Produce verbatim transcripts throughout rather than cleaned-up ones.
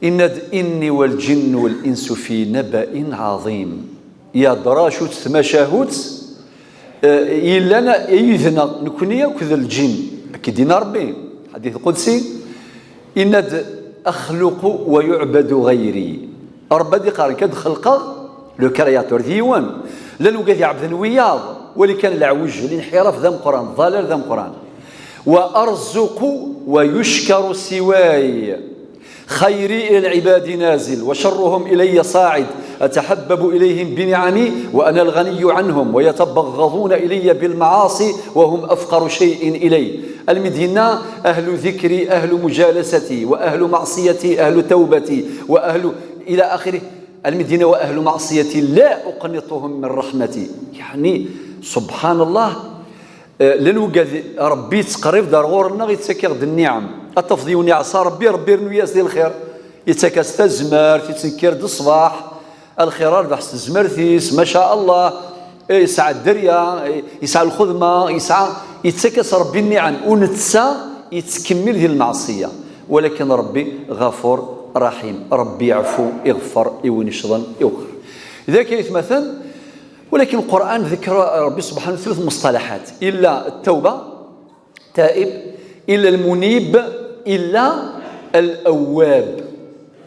Inna-d: إني والجن والإنس في نبإ عظيم. Yehder acu-tt tmacahut, eh, yellan yid-neɣ, nekni akked lǧin. Akka i d-yenna Rebbi, ḥadit qudsi, inna-d: أخلق ويعبد غيري. Rebbi ad iqqar nekk ad xelqeɣ, le créateur d yiwen. Llan wigad iɛebden wiyaḍ, wali kan leɛwej, linḥiraf d ameqqran, ḍalal d ameqqran. وأرزق ويشكر سواي. خيري إلى العباد نازل وشرهم إلي صاعد، أتحبب إليهم بنعمي وأنا الغني عنهم، ويتبغضون إلي بالمعاصي وهم أفقر شيء إلي. Almi d-yenna: أهل ذكري أهل مجالستي، وأهل معصيتي أهل توبتي، وأهل، إلى آخره. Almi d-yenna: وأهل معصيتي لا أقنطهم من رحمتي. Yeɛni, subḥan Allah, Eh, llan wigad Rebbi yettqerrib-d ar ɣur-neɣ, yettak-aɣ-d nniɛam. Ad tafeḍ yiwen iɛṣa Rebbi, Rebbi irennu-yas di lxir. Yettak-as tazmert, yettnekkir-d ṣṣbeḥ, lxir rrbeḥ s tezmert-is, maca Allah, eh, yesɛa dderya, eh, yesɛa lxedma, yesɛa, yettak-as Rebbi nniɛam, u netta yettkemmil di lmeɛṣiyya. Walakin Rebbi ɣafur raḥim, Rebbi yeɛfu, iɣeffer i win icḍen, iwexxer. Dagi ay atmaten, ولكن القرآن ذكر ربي سبحانه ثلاث مصطلحات: إلا التوبة، تائب، إلا المنيب، إلا الأواب.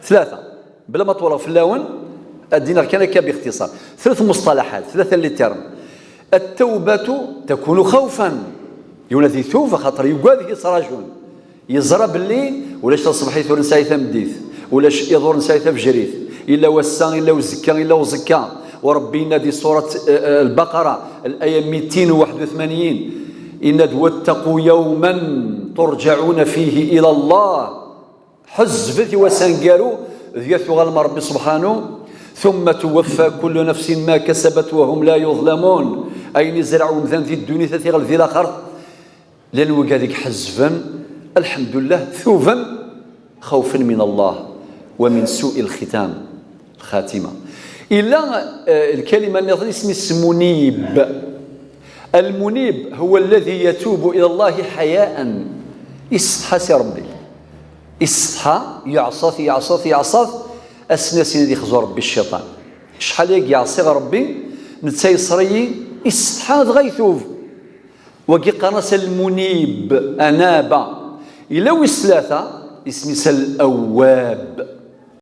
ثلاثة. بلا ما طول في اللون، أدينا كان كا باختصار. ثلاث مصطلحات، ثلاثة les termes. التوبة تكون خوفا. Yiwen ad itub, axaṭer yugad i yettṛajun. Yeẓra belli ulac taṣebḥit ur nesɛi tameddit, ulac iḍ ur nesɛi tafejrit, illa wass-a, illa uzekka, illa uẓekka. U Rebbi yenna di surat, eh, eh, Lbaqara, laya mitin u waḥed u tmanyin, yenna-d: واتقوا يوما ترجعون فيه إلى الله. Ḥezzbet i wass aneggaru, deg-at tuɣalem Rebbi subḥanu, ثم توفى كل نفس ما كسبت وهم لا يظلمون. Ayen izreɛ umdan di ddunit ad t-iɣleb di laxert. Llan wigad i iḥezzben, lḥemdullah, tuben, خوفا من الله ومن سوء الختام، الخاتمة. Illa, eh, lkalima nniḍen isem-is munib. المنيب هو الذي يتوب إلى الله حياء. Isetḥa si Rebbi. Isetḥa, yeɛṣa-t, yeɛṣa-t, yeɛṣa-t, ass-nni ad yexzu Rebbi cciṭan. Acḥal i yeɛṣiɣ Rebbi, netta yeṣṣer-iyi, isetḥa dɣa itub. Wagi qqaren-as المنيب، أناب. Illa wis tlata, isem-is الأواب.